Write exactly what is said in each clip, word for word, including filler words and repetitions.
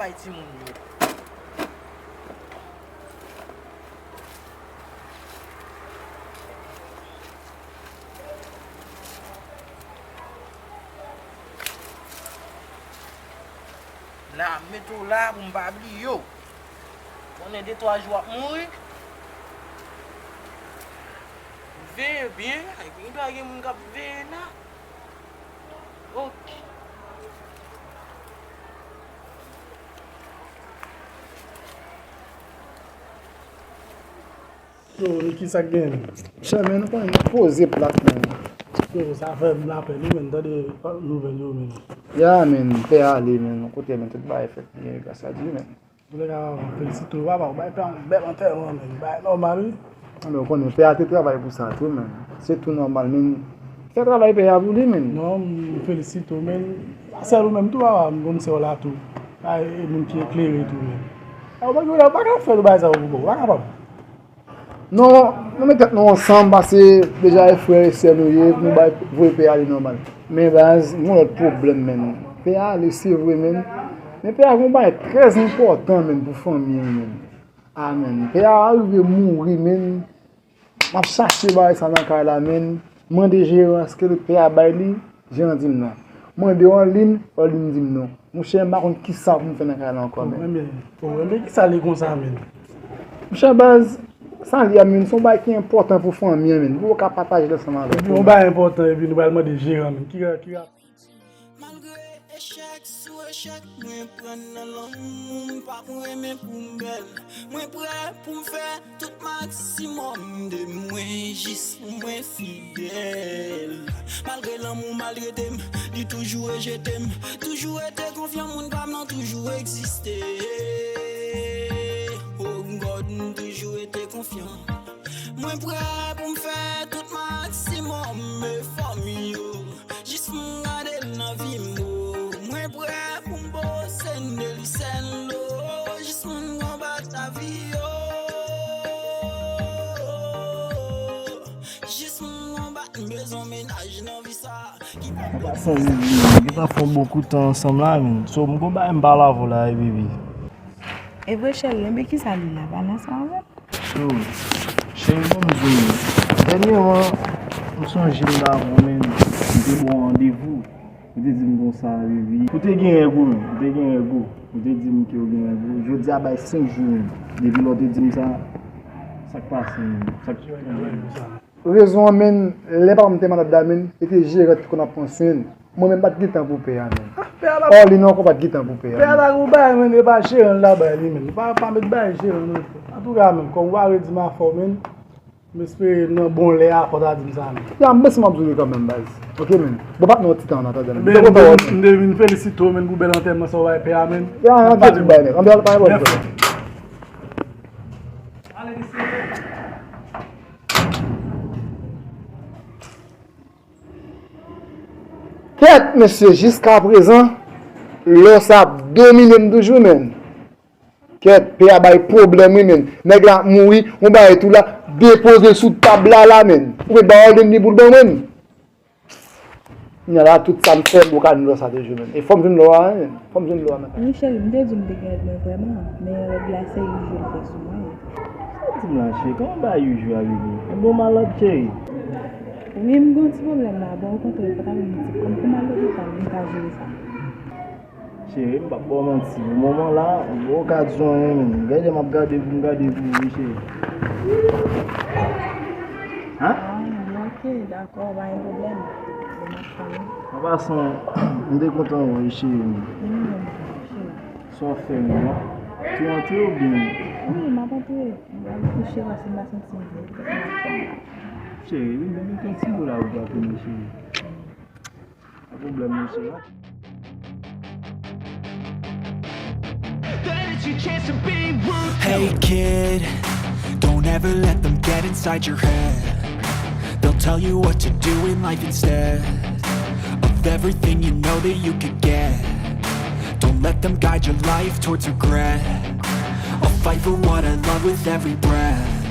Bay timoun yo. La, m mete w la pou m pa bliye w. Konnen de twa jou w ap mouri. Veye byen, gen dwa gen moun k ap veye la. Ok. Yo, e kisa k genyen? Chè, men, nou konnen nou poze plat, men. Yo, sa fè m lapèn, wi, men, tande nouvèl yo, men. Ya, men, pè a ale, men, kote, men, tout bagay fèt byen, gras a Dye, men. Antouleka, papa, m felisite w, papa, ou bay pè a yon bèl antèman, men, bagay nòmal, wi. Alò, ou konnen, pè a te travay pou sa tou, men. Se tou nòmal, men. Fè travay pè a pou li, men. Non, m felisite w, men. Pa sèl ou menm tou, papa, m konn sè w la tou. Ay, e moun ki eklere tou, men. A, ou pa ka fè tout bagay sa yo pou kò w, ou pa kapab. Non, nou met tèt nou ansanm, paske deja e frè e sè nou ye, pou nou bay, voye pè a ale nòmal. Men baz, m gen yon lòt pwoblèm, men. Pè a ale, se vre, men. Men pè a gen yon bagay trè enpòtan, men, pou fanmi an, men. Amèn. Pè a rive mouri, men. M ap chache bagay sa nan kay la, men. Mande jeran èske pè a bay li, jeran di m non. Mande w an liy, an liy di m non. Monchè, m pa konn kisa pou m fè nan kay la ankò, men. Enben, oh, enben, kisa li konsa, men? Monchè, baz, sa li a, men, se yon bagay ki enpòtan pou fanmi an, men. Ou ka pataje l ansanm avèk yo. Epi yon bagay enpòtan, epi nou pral mande jeran, men. Ki, ki, Malgre echèk sou echèk, mwen pran nan lanmou, m pa pou renmen pou m bèl. Mwen prè pou m fè tout maksimòm de mwen jis pou mwen fidèl. Malgre lanmou maltrete m, li toujou rejete m. Toujou rete konfyan, moun pa m nan toujou egziste. Oh God, m toujou rete konfyan. Mwen prè pou m fè tout maksimòm efò m yo. Jis pou m gade l nan vi m, oh. Mwen prè pou m bose n de li sèl, oh. Jis pou m konbat lavi, oh. Jis pou m konbat, m bezwen mennaj nan vi sa ki pa Sa, Vivi, nou gentan fè yon bon kout tan ansanm la, men. So, m gon bagay m pale avè w la, wi, Vivi. E vre, cheri, enben kisa li la? Pa nan sa avè m? Yo, cheri, ban m di w, dènyèman, m sonje m t avè w, men, m te ba w randevou. Ou te di m konsa, Vivi. Ou te gen règ ou, men. Ou te gen règ ou. Ou te di m ke w gen règ ou. Jodi a bay senk jou, men. Depi lè w te di m sa, sa k pase, men? Sa k Rezon an, men, lè papa m te malad la, men, se te jeran ki konn ap pran swen l. Mwen menm, m pa t gen tan pou pè a, men. Pè a t ap Orlin ankò pa t gen tan pou pè a, Pè a men. T ap bay, men, e pa jeran l ta bay li, men. Pa, pa met bay jeran, non. Antouka, men, kòm ou pa redi m afè w, men, m espere nan bon lè a, fò w ta di m sa, men. Ya, m panse m ap di w li kanmenm, baz. Ok, men. Bon, pa t nan yon ti tan, an atandan, men. M te kontan wè w, men. M te vin felisite w, men, pou bèl antèman sa w bay pè a, men. Ya, ya, pa di m bay, men. Anbyen, pa gen pwoblèm. Kèt, mesye, jiskaprezan, lò sa ap domine m toujou, men. Kèt, pè a bay pwoblèm, wi, men. Nèg la ap mouri, yon bagay tou la, depoze l sou tab la, la, men. Ou mèt ba òdèn li pou l ban mwen. Kounye a la, tout sa m fè, m poko ka jwenn lò sa toujou, men. E fò m jwenn lò a, men. Fò m jwenn lò a, men. Wi, cheri, m te di w m te gen règ mwen vrèman, men règ la se uit jou l fè sou mwen. Sa w di m la, cheri? Kòman w bay uit jou a, bebe? Ou bon malad, cheri? Wi, m gen yon ti pwoblèm la. Bon, okontrè, fò ta vin m di, kòm pou m al lopital, m ka jere sa. Cheri, m p ap ba w manti, pou moman la, m poko ka di w anyen, men. Gade, m ap gade pou m gade pou ou, wi, cheri. Hein? Ah, ok, dakò, pa gen pwoblèm. Bon, m ap tann ou. An pasan, m te kontan wè w, cheri. Mwen menm, cheri. Sa w fè menm, non? Tou antre oubyen? Wi, m ap antre. M pral kouche paske m pa santi m byen. Petèt m ap tann la. Cheri, vin, vin, vin pran ti bo la pou w pa tounen, cheri. Pa pwoblèm, mesye. Hey kid, don't ever let them get inside your head. They'll tell you what to do in life instead of everything you know that you could get. Don't let them guide your life towards regret. I'll fight for what I love with every breath.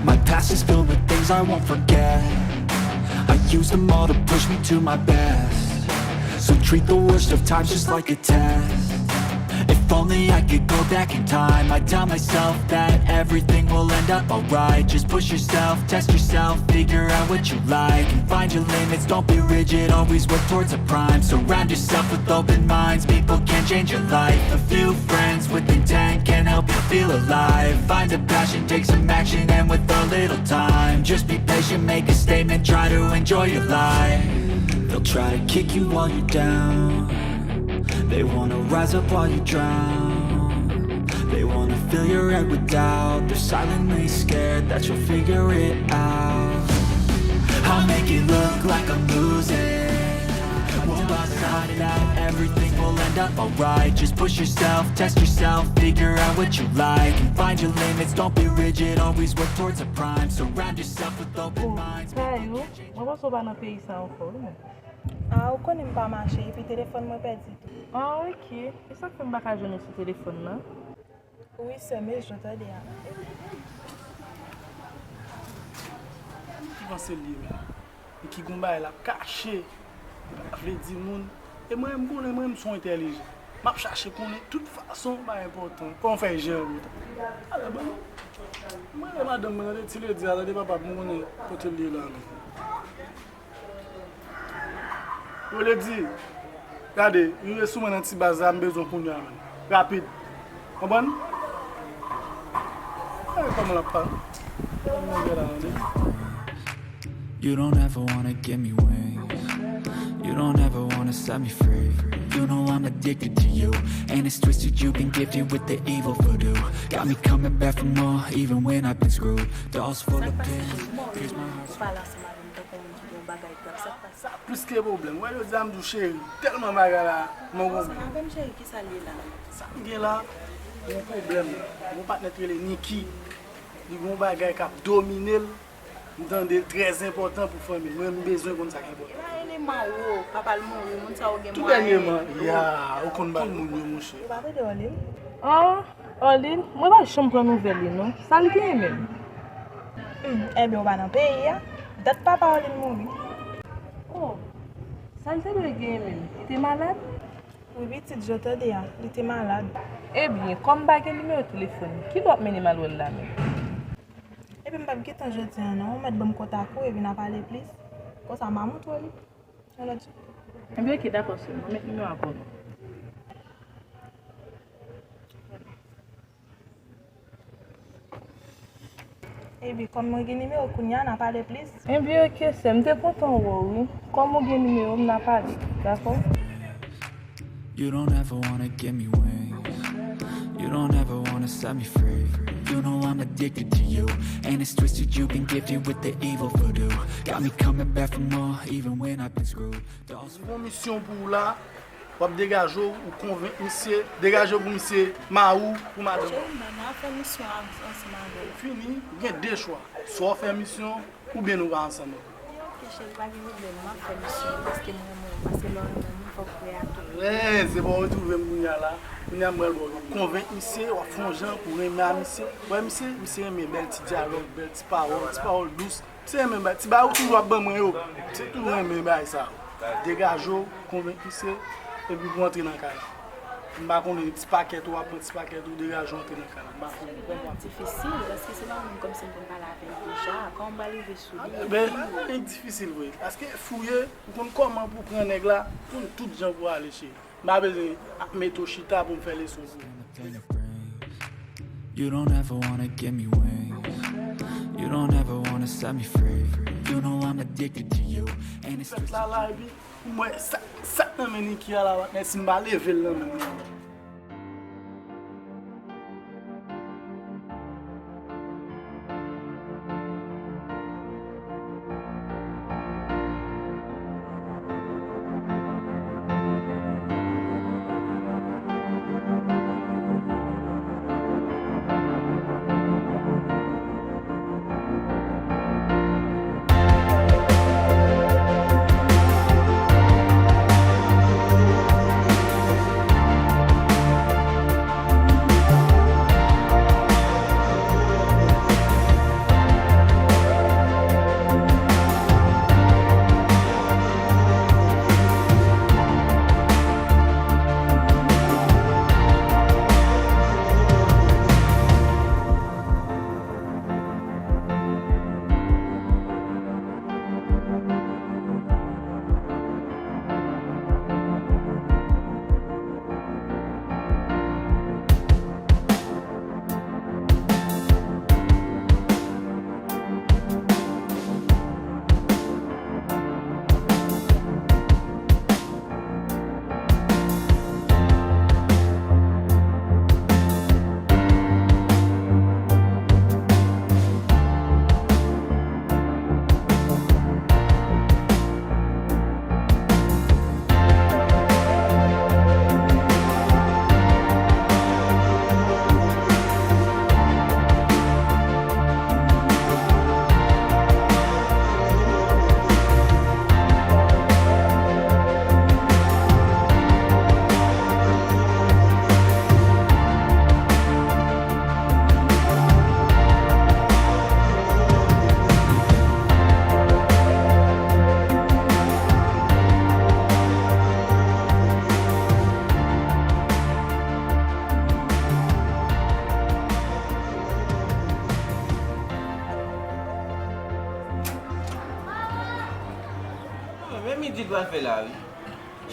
My past is filled with things I won't forget. I use them all to push me to my best. So treat the worst of times just like a test. If If only I could go back in time, I'd tell myself that everything will end up alright. Just push yourself, test yourself, figure out what you like, and find your limits. Don't be rigid, always work towards a prime. Surround yourself with open minds, people can change your life. A few friends with intent can help you feel alive. Find a passion, take some action, and with a little time, just be patient, make a statement, try to enjoy your life. They'll try to kick you while you're down. They wanna rise up while you drown. They wanna fill your head with doubt. They're silently scared that you'll figure it out. I'll make it look like I'm losing. Won't bother hiding out. Everything will end up alright. Just push yourself, test yourself, figure out what you like, and find your limits. Don't be rigid, always work towards a prime. Surround yourself with open minds. Kayou, mwen panse w pa nan peyi sa ankò, wi, men. Ah, ou konnen m pa mache, epi telefòn mwen pèdi tou. Ah, ok. E sa k fè m pa ka jwenn ou sou telefòn nan? Wi, sè m, e jan w tande a. Ki panse l ye menm? E ki gon bagay l ap kache, li pa vle di moun. E mwen, m konnen mwen, m se yon entèlijan. M ap chache konnen tout fason, bagay enpòtan. Kòman w fè jere l konsa? Alò, bon, mwen, madanm mwen, tande ti ledi a, tande papa, pou m konnen kote l ye la menm. Yo, ledi, gade, rive sou mwen nan ti baz la, m bezwen w kounye a menm. Rapid. Konprann? Gade kòman l ap pale. Kòman nèg la, tande? You don't ever wanna give me wings. You don't ever wanna set me free. You know I'm addicted to you. And it's twisted, you've been gifted with the evil voodoo. Got me coming back for more, even when I've been screwed. Dolls full of pins. Here's my heart. Ou pale ansanm avè m tankou yon moun ki gen yon bagay grav. Sa k pase? Sa plis ke pwoblèm. Wè, jodi a m di w, cheri, tèlman bagay la, mwen konprann. Ansanm avè m, cheri, ki sa l ye la? Sa m gen la, yon pwoblèm. Yon patnè k rele Niki. Li gen yon bagay k ap domine l. M tande l trè enpòtan pou fanmi l. Mwen, m bezwen konn sa k enpòtan. E pa rele Mawo, papa l mouri, moun sa yo gen mwayen. Tou dènyèman, ya, ou konn ba l moun yo, monchè. Ou pa tande Orlin? Oh, Orlin, mwen pa janm pran nouvèl li, non. Sa l genyen menm? Hmm, enben, ou pa nan peyi a. Dat papa Orlin mouri. Oh, sa l te dwe genyen menm? Li te malad? Wi, pitit, jan w tande a, li te malad. Ebyen, kòm m pa gen nimewo telefòn li, kilè w ap mennen m al wè l la menm? Ebyen, m p ap gen tan jodi a, non. Ou mèt ban m kontak ou, epi n a pale plis. Konsa, m a montre w li. Yon lòt jou. Ebyen, oke, dakò, sè m. Mwen met nimewo a pou nou. Epi, kòm mwen gen nimewo kounye a, n a pale plis. Ebyen, oke, sè m, m te kontan wè w, wi. Kòm ou gen nimewo m, n a pale, dakò? You don't ever wanna give me wings. You don't ever wanna set me free. You know I'm addicted to you. And it's twisted, you've been gifted with the evil voodoo. Got me coming back for more, even when I've been screwed. Dolls. Yon misyon pou w la. W ap degaje w, ou konvenk misye, degaje w pou misye, mari w, pou madanm ou. Cheri, m pa nan afè misyon an-, ansanm avè w. Fini, ou gen de chwa. Swa w fè misyon, oubyen nou pa ansanm ankò. Ok, cheri, pa gen pwoblèm, m ap fè misyon an, paske m renmen w, paske lè w renmen yon moun, fòk ou prè a tout. Wen, se bon, ou twouve m kounye a la. Kounye a, m pral ba w konvenk misye, w ap fè yon jan pou renmen a misye. Wè, misye, misye renmen bèl ti dyalòg, bèl ti pawòl, ti pawòl dous. Se menm bagay, ti bagay ou toujou ap ban mwen yo, se toujou menm bagay sa yo. Degaje w, konvenk misye, epi pou antre nan kay la. M pa konnen ti pakèt ou ap pran, ti pakèt ou degaje w antre nan kay la. M pa konnen kòman w ap. Difisil, paske se pa menm kòmsi m konn pale avè l deja, kòman m pral rive sou li, epi. Ebyen, li difisil vre, paske fouye, ou konn kòman pou pran nèg la, konn tout jan pou ale cheri. M pa bezwen ap mete w chita pou m fè leson pou ou. You don't ever wanna give me wings. You don't ever wanna set me free. You know I'm addicted to you. And it's fèt la la, epi pou mwen, sa, sa k nan men Niki a la, patnè, si m pa leve l nan men mwen. Sa fè la, wi.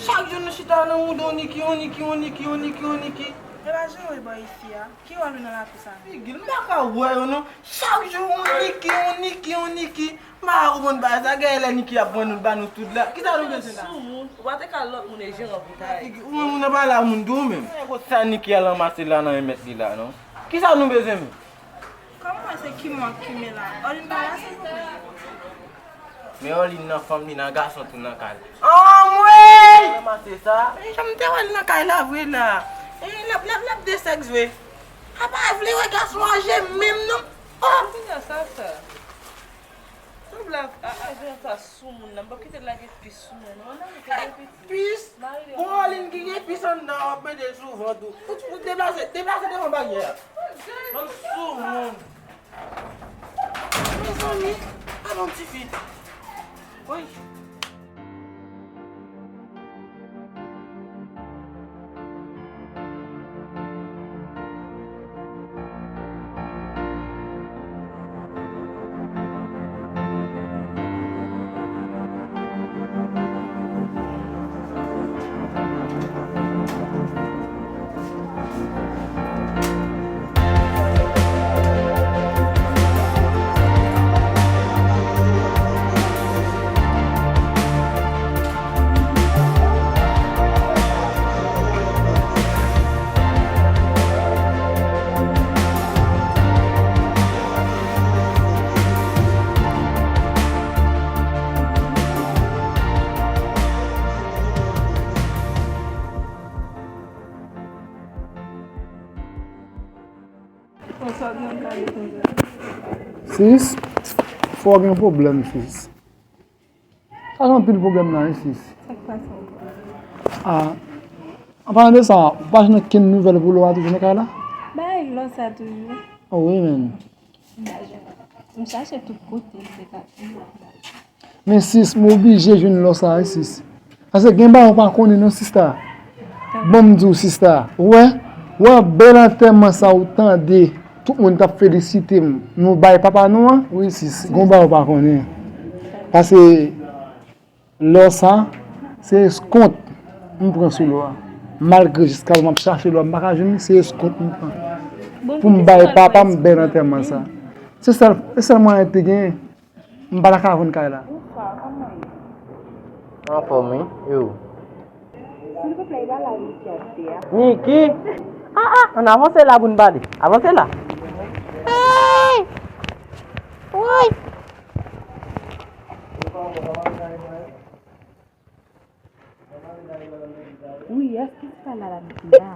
Chak jou nou chita nan mouda on Niki, on Niki, on Niki, on Niki, on Niki. E pa jan w wè bò isi a? Ki wòl ou nan lakou sa? Figi l, m pa ka wè yo non. Chak jou on Niki, on Niki, on Niki. M pa ka konprann bagay sa. Genlè Niki ap vann nou, ba nou tout la. Kisa nou bezwen la? Sou moun, ou pa te ka lòt moun e jeran pou ta ye. Figi, ou menm ou nan pale a moun tou ou menm. Nègo sa Niki al ranmase la nan remèt li la non. Kisa nou bezwen menm? Kòman se ki mwa ki men la? Olin pa la silvouplè? Men Olin nan fanm li nan gason tou nan kay. Anmwey! Kòman se sa? Men jan m te wè l nan kay la vre la. E l ap, l ap, l ap de sèks vre. A pa vle wè gason aje menm non. Oh! Kounya sa fè? Sanble a, a, aje an sa sou moun nan. M p ap kite l lage pis sou moun non. Nan mete de pis. Pis? Bon, Olin ki gen pis anndan, w ap mete l sou vant ou. Ou, ou deplase, deplase devan baryè a. Bann soumoun. Mezanmi, alon tifi. Woy. Sis, fò gen pwoblèm, sis. Sa gen anpil pwoblèm la, wi, sis. Sa k pase ankò? Ah, an palan de sa, ou pa jwenn okenn nouvèl pou Lò a toujou nan kay la? Bay Lò sa toujou. Oh, wi, men. M pa jwenn. M chache tout kote, m te ka toujou. Men sis, m oblije jwenn Lò sa, wi, sis. Paske gen bagay ou pa konnen non, sista. Ban m di w, sista. Ou wè? Ou wè bèl antèman sa ou tande, tout moun t ap felisite m. Nou bay papa nou an? Wi, sis. Gen bagay ou pa konnen. Paske Lò sa, se eskont m pran sou Lò a. Malgre jiskaprezan m ap chache Lò a, m pa ka jwenn li, se eskont m pran. Pou m bay papa m bèl antèman sa. Se sèl, se sèl mwayen te gen. M pa ta ka vann kay la. Anfòm, wi. E ou? Silvouplè, e pa la Niki abite a? Niki? Ah, ah, ann avanse la pou n pale. Avanse la. Hey! Woy! Wi, èske se pa la Niki la?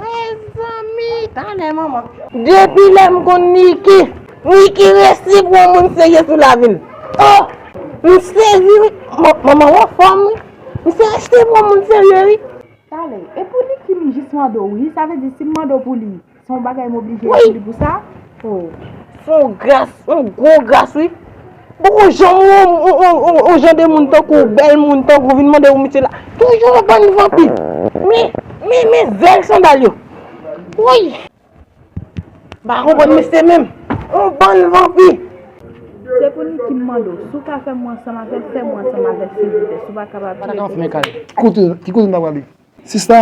Mezanmi, talè manman. Depi lè m konn Niki, Niki resi pou yon moun serye sou lavi l. Oh! M sezi wi. Man-, manman w anfòm wi. M se resi pou yon moun serye wi. Talè, e pou Niki m jis mande w wi, sa vle di si m mande w pou li, se yon bagay m oblije wi. Di li pou sa? Oh, se yon gras, yon gwo gras wi. Poko janm wè yon, yon, yon, yon, yon jan de moun tankou w, bèl moun tankou w, vin mande w misye la. Toujou yon bann vanpi. Men, men, men zèl sandal yo. Woy! M pa konprann misye menm. Yon bann vanpi. Se pou Niki m mande w, si w ka fè m ansanm avè l, fè m ansanm avè l silvouplè, si w pa kapab. Pa ta ka fè men kay. Ki kote, ki kote n ta prale? Sista,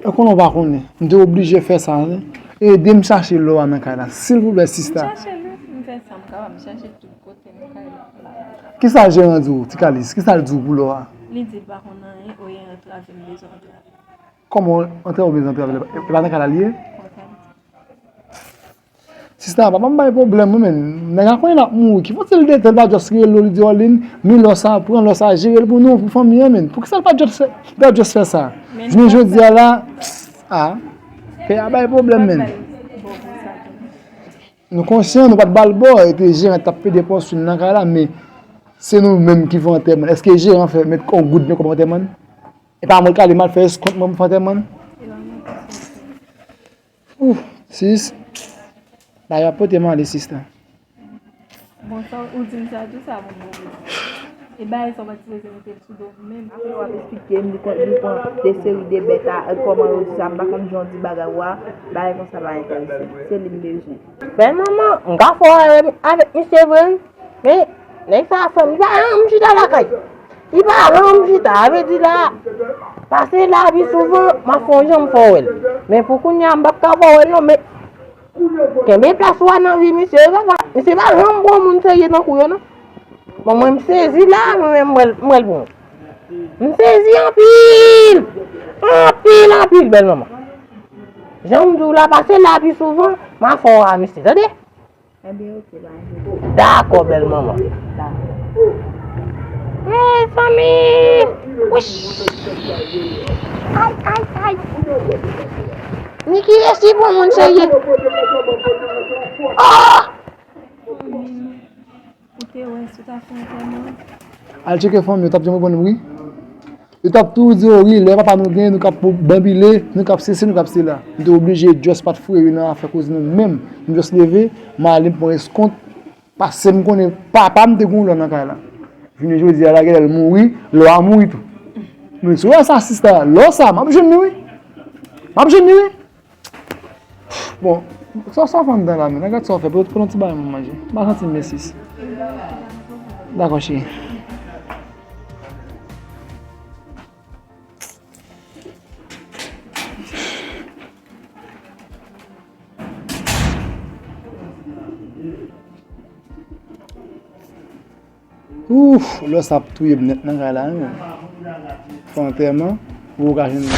e konnen w pa konnen, m te oblije fè sa, ede m chache Lò a nan kay la, silvouplè, sista. M chache l wi, m fè sa m kapab, m chache tout kote nan kay la. Kisa jeran di w, Ti Kalis? Kisa l di w pou Lò a? Li di l pa konn anyen, oye antrave m bezwen antrave. Kòman antrave w bezwen antrave l? E pa nan kay la l ye? Konsa l di. Sista, papa m bay pwoblèm wi, men. Nèg la konnen l ap mouri. Ki fasil de tan l pa just rele w, li di w, Olin, men Lò sa, pran Lò sa, jere l pou nou, pou fanmi an, men. Poukisa l pa just fè, pa just fè sa? Jounen jodi a la, ah, peyi a bay pwoblèm, men. Nou konsyan, nou pa t ba l bò, e ke jeran t ap pede pòs youn nan kay la, men se nou menm ki fè antèman. Èske jeran fè, met yon goud nan kòb antèman? E pa mwen k ale mal fè eskont mwen pou fè antèman? Ouf, sis. Bagay yo ap pote m ale, sista. Bon, sa ou di m sa tou, sa moun bon pou di. E bagay sa w pa t sipoze mete l sou do m menm. Apre w ap esplike m, li kon, li pran de seri de bèt a, kòman yo di sa, m pa konn jan w di bagay ou a, bagay konsa pa enterese m. Se li m bezwen. Bèl manman, m ka fè w avèk, avèk misye vre wi. Men, nèg sa a fè m, m pa janm chita lakay. Li pa janm chita, sa vle di la, pase la pi souvan, m ap fè yon jan m fè w wè l. Men pou kounye a, m p ap ka fè w wè l non, men kenbe plas ou a nan vi misye wi papa. Misye pa janm pran moun serye tankou yo non. Bon, mwen m sezi la, mwen menm m wè l, m wè l pou mwen. M sezi anpil! Anpil, anpil, bèl manman. Jan m di w la, pase la pi souvan, m a fè w a misye, tande? Ebyen, oke, pa gen. Dakò, bèl manman. Dakò. Hey, zanmi! Wish! Ay, ay, ay! Niki resi pran moun serye. Oh! Ou te wè si w ta fè antèman? Al tcheke fanmi yo, t ap janm reponn m wi. Yo t ap toujou di yo wi, lè papa nou gen, nou k ap banbile, nou k ap sesi, nou k ap sela. M te oblije just pa t fouye yo nan afè koze nou menm. M just leve, m ale, m pran eskont, paske m konnen papa m te gen yon lò nan kay la. Jounen jodi a la, genlè l mouri, lò a mouri tou. Men si w wè sa, sista, lò sa, m ap jwenn li wi. M ap jwenn li wi. Bon, sa, sa w fè anndan la menm? Gad sa w fè, pote, pote yon ti bagay mwen manje. M pa santi m byen, sis. Dakò, cheri. Ouf, lò sa ap touye m nèt nan kay la, wi. Fè antèman, pou ou ka jwenn